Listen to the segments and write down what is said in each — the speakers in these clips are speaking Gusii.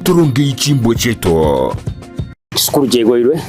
Torongei chimbwa chiaito. Chisukuru chiaigoirwe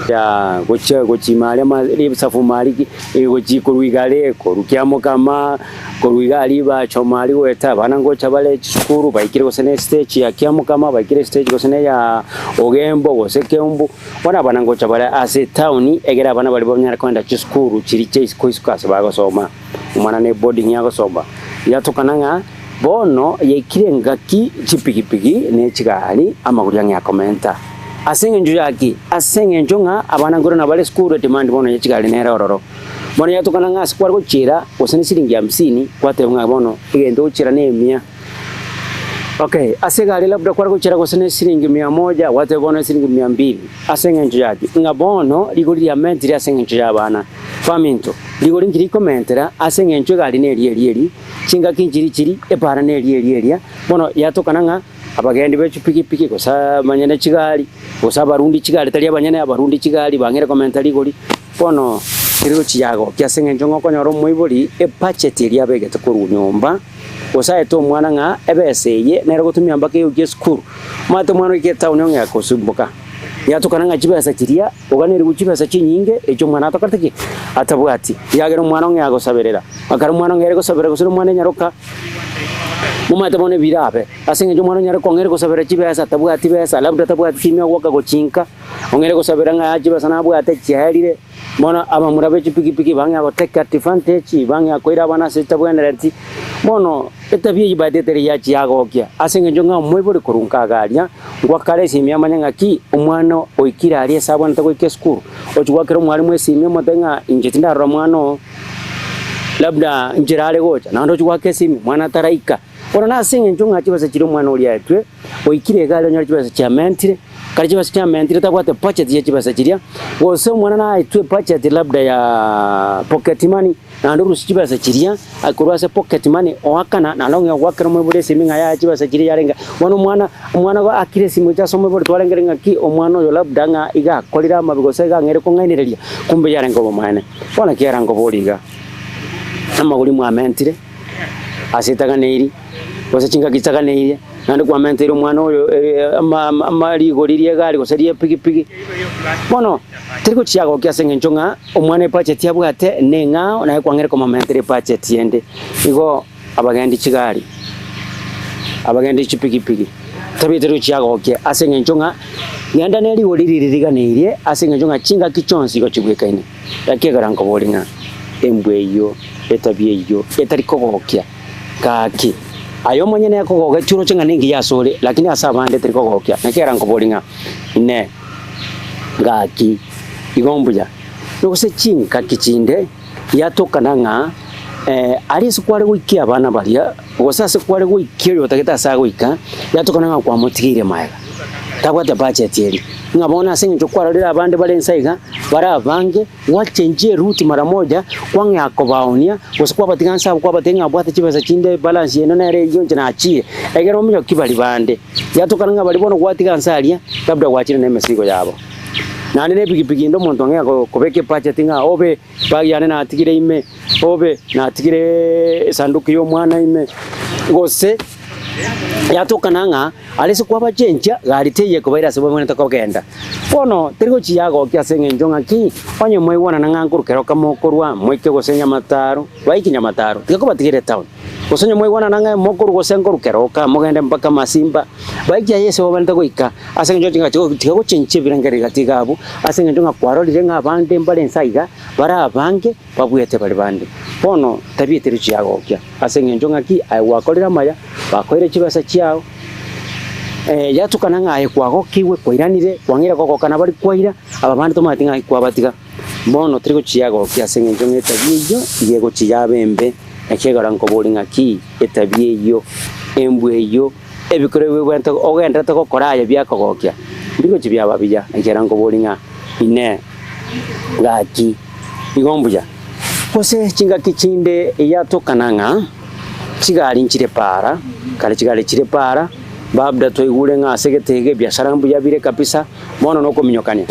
ya gochia gochima aria ma risafu mari gochia korwa igare korwa kiamokama korwa iga aria bachoma aria goeta abana ngocha bare chisukuru baikire gose na estage ya kiamokama baikire estage gose na eya ogembo gose keumbu bono abana ngocha bare ase etown egere abana baria banyare kogenda chisukuru chiria chia isiko isiko ase bagosoma omwana na eboarding agosoma yatokana ng'a. Bono yaikire engaki chipigipigi ne chigari amagori ang'e akomenta. Ase engencho ya ki? Ase engencho ng'a abana nkoro nabare esukuru edemand bono ye chigari nere ororo. Bono yatokana ng'a ase kware gochiera gose ne siringi hamsini gwateba ng'a bono egento ogochiera ne emia. Okay, ase egari labda kware gochiera gose ne siringi mia moja gwateba bono esiringi mia mbili. Ase engencho ya ki? Ng'a bono rigori riamentire ase engencho ya abana. Baminto, rigori nki rikomentera ase engencho egari neri eri eri. Chingaki nchiri chiri, epaara neria eria eria. Bono yatokana ng'a abagendi be chipigipigi, gose abanyene chigari, gose abarundi chigari, tari abanyene, abarundi chigari bang'eire komenta rigori. Bono teri gochiagokia ase eng'encho ng'a okonyora omoibori ebudget eria abegete korwa nyomba, gose aete omwana ng'a ebesa eye nere ogotumia mpaka egochia esukuru. Omanyete omwana oike etown ong'ea kosumboka, yatokana ng'a chibesa chiria. Oganerigwe chibesa chinyinge echio omwana atokorete ki? Atabwati. Ekiagera omwana ong'e agosaberera. Ekero omwana ong'e ere gosaberera gose omwana enyaroka, momanyete bono ebirabe. Ase eng'encho omwana onyare kong'a ere gosaberera chibesa atabwati besa, labda tabwati chimia ogoaka gochinka, ong'e ere gosaberera ng'a yaya chibesa nabwate chiaerire, bono abamura be chipikipiki bang'ea go take advantage, bang'ea koira abana ase chitabwenereti. Bono etabia eyio baetete teri yachia yagokia, ase eng'encho ng'a omoibori korwa nka iga aria, Ngwakare esimi amanye ng'aki omwana oikire aria ase abwenerete goika esukuru, ochia goakera omwalimu esimi omotebi ng'a inche tindarora mwana oo, labda nchera are gocha, naende ochia goaka esimi mwana taraika. Bono nase eng'encho ng'a chibesa chiria omwana oria aetwe, oikire iga aria onyore chibesa chiamentire, kare chibesa chiamentire tabwate budget ya chibesa chiria, gose omwana naetwe ebudget labda ya pocket money. Naende orusie chibesa chiria korwa ase pocket money oakana, naende ong'e goakera omoibori esimi ng'a yaya chibesa chiria yarenge. Bono omwana, omwana igo akire esimi gocha ase omoibori twarengere ng'aki omwana oyo labda ng'a iga akorire amabe gose iga ang'eire kong'ainereria, kumbe yarenge obomaene. Bono ekiagera nkoboria iga, amagori mwamentire ase etaganeiri, gose chingaki chitaganeirie, naende kwamenteire omwana oyo ama rigori ri'egari gose ri'epigipigi. Bono, teri gochia gokia ase eng'encho ng'a omwana ebudget abwate neng'ao naye kwang'eire komomentera ebudget ende. Igo abagendi chigari, abagendi chipigipigi, tabia teri gochia gokia ase eng'encho ng'a genda ne rigori riria riganeirie ase eng'encho ng'a chingaki chionsi igo chibwekaine. Gaki ekero nkoboria ng'a embwa eyio, etabia eyio etari kogokia. Gaki, aye omonyene ekogogetia oroche ng'a nengiya asore, lakini ase abande teri kogokia. Naki ekero nkoboria ng'a, Inee, gaki, igo mbuya? Gose chingaki chinde yatokana ng'a aria ase kware goikia abana baria, gose ase kware goikia oyotagete ase agoika, yatokana ng'a kwamotigeire magega, tabwate budget eria. Ng'a bono ase eng'encho kwarorire abande bare inse iga, bare abange. Gwachenchia eruti mara moja, kwang'ea kobaonia, gose kwabatiga nse abwo kwabatebia ng'a bwate chibesa chinde ebalance yaino nere eyio inche nachire, egere ominyoki baria bande. Yatokana ng'a baria bono gwatiga nse aria, labda gwachire na emesigo yabo. Naende na epikipiki ende omonto ong'ea kobeka ebudget ng'a obe ebag yane natigire ime, obe natigire esanduku ya omwana ime, gose yatokana ng'a Aria ase kwabachenchia, gari teiyo ekobaira ase babwenerete kogenda. Bono teri gochia yagokia ase engencho ng'aki, onye mwaigwanana ng'a nkorwa keroka mokorwa, moike gose Nyamataro, baike Nyamataro, tiga kobatigera etown. Gose onye mwaigwanana ng'a mokorwa gose nkorwa keroka, mogende mpaka Masimba, baike aye ase babwenerete goika, ase engencho tiga tiga gochenchia ebirengererio gati iga abwo, ase engencho ng'a kwarorire ng'a abande mbare inse aiga, bare abange, babuete baria bande. Bono tabia teri chiagokia, ase engencho ng'aki aye gwakorire amaya, bakoire chibesa chiao, yatukana ng'a aye kwagokigwe, kwairanire, kwang'eire kogoka na baria kwaira, aba bande tomanyeti ng'aki kwabatiga. Bono teri gochiagokia ase engencho ng'a etabia eyio iga egochia yaba embe, naki ekero nkoboria ng'aki etabia eyio, embwa eyio, ebikoro ebio obwenerete ogenderete gokora aye biakogokia, mbigochi biaba buya, naki ekero nkoboria ng'a inee, gaki. Igo mbuya. Gose chingaki chinde yatokana ng'a chigari nchire paara, kare chigari chire paara, labda twaigure ng'a ase egete iga ebiasara mbuya bire kabisa, bono nokominyokania.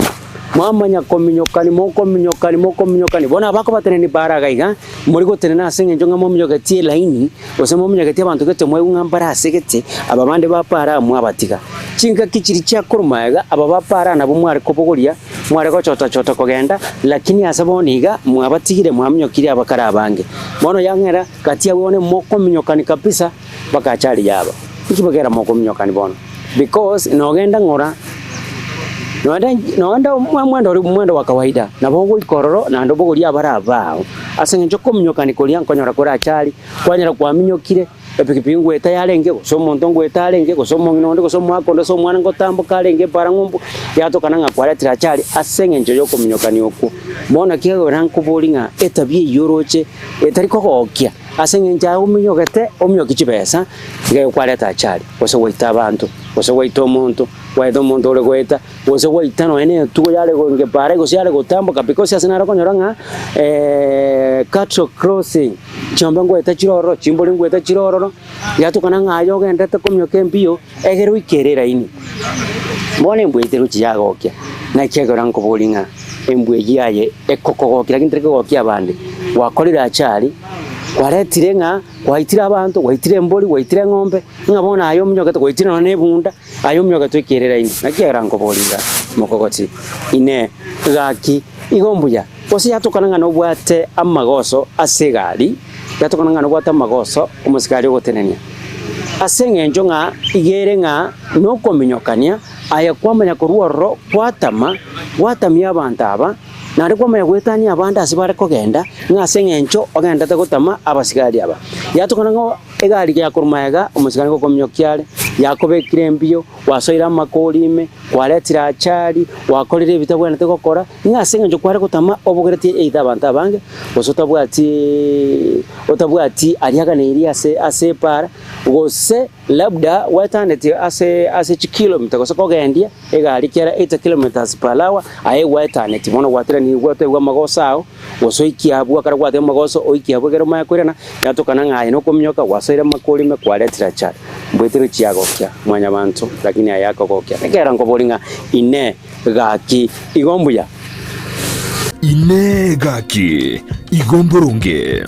Mwamanya kominyokani, mokominyokani, mokominyokani. Bono abakobatenenia bara iga iga, more gotenena ase eng'encho ng'a mominyogetie elaini, gose mominyogetie abanto gete mwaigwa ng'a mbare ase gete, aba bande ba para mwabatiga. Chingaki chiria chia korwa magega, aba ba para nabwo mware kobogoria, mware gochota-chota kogenda, lakini ase bono iga, mwabatigire mwaminyokirie abakare abange. Bono yang'era gati abwo bono mokominyokani kabisa mpaka achari yaba. Inki bogera mokominyokani bono? Because nogenda ng'ora, nonye nonye omwendo oria omwendo wa kawaida, nabo ogoika ororo naende obogorie abare abao, ase eng'encho okominyokani koria nkonyora kore achari, kwanyora kwaminyokire, epikipiki ngoeta yarenge, gose omonto ngoeta arenge, gose omong'ina onde, gose omwaka onde, gose omwana ngotamboka arenge ebara ng'umbu, yatokana ng'a kwaretire achari ase eng'encho ya okominyokani okwo. Bono naki ekogera nkoborie ng'a etabia eyio oroche etari kogokia. Ase engencho aye ominyogete ominyokie chibesa, iga ekwareta achari, gose gwaita abanto, gose gwaita omonto, gwaeta omonto ore goeta, gose gwaita nonya na etugo yare goengepara gose yare gotamboka because ase nare okonyora ng'a cattle crossing, chiombe ngoeta chire ororo, chimbori ngoeta chire ororo, yatokana ng'a aye ogenderete kominyoka embio, egere oike ere eraini. Bono embwa eye terochi yagokia, naki ekero nkoboria ng'a embwa eyio aye ekokogokia lakini teri kogokia abande, gwakorire achari, kwaretire ng'a gwaitire abanto, gwaitire embori, gwaitire eng'ombe, ng'a bono aye ominyokete gwaitire nonya na ebunda, aye ominyokete oike ere eraini. Naki ekero nkoboria iga mokogoti, inee, gaki igo mbuya, gose yatokana ng'a nobwate amagoso ase egari, yatokana ng'a nobwate amagoso omosikari ogotenenia. Ase engencho ng'a iga ere ng'a nokominyokania, aye kwamanya korwa ororo gwatama, gwatamia abanto aba, naende kwamanya goetania abande ase bare kogenda, ng'a ase eng'encho ogendete gotama abasigari aba. Yatokana ng'a egari ya korwa magega, omosigari ngokominyokia are, yakobekire embio, gwasoire amakori ime, kwaretire achari, gwakorire ebitabwenerete gokora, Ng'a ase engencho kware gotama obogeretie either abanto abange, gose otabwati otabwati aria aganeirie ase ase epaara, gose labda gwetandetie ase ase chikilomita gose kogendia egari kera 80 kilometres per hour, aye gwetaneti bono gwateranirie gwatebiwa amagoso ao, gose oikie abwo ekero gwatebiwa amagoso oikie abwo ekero omanye koirana, yatokana ng'a aye nokominyoka gwasoire amakori ime kwaretire achari. Mbwete rochia agokia mwanyabanto lakini aye akogokia. Ekero nkoboria ng'a inee! Gaki, igo mbuya. Inee! Gaki, igo mboronge?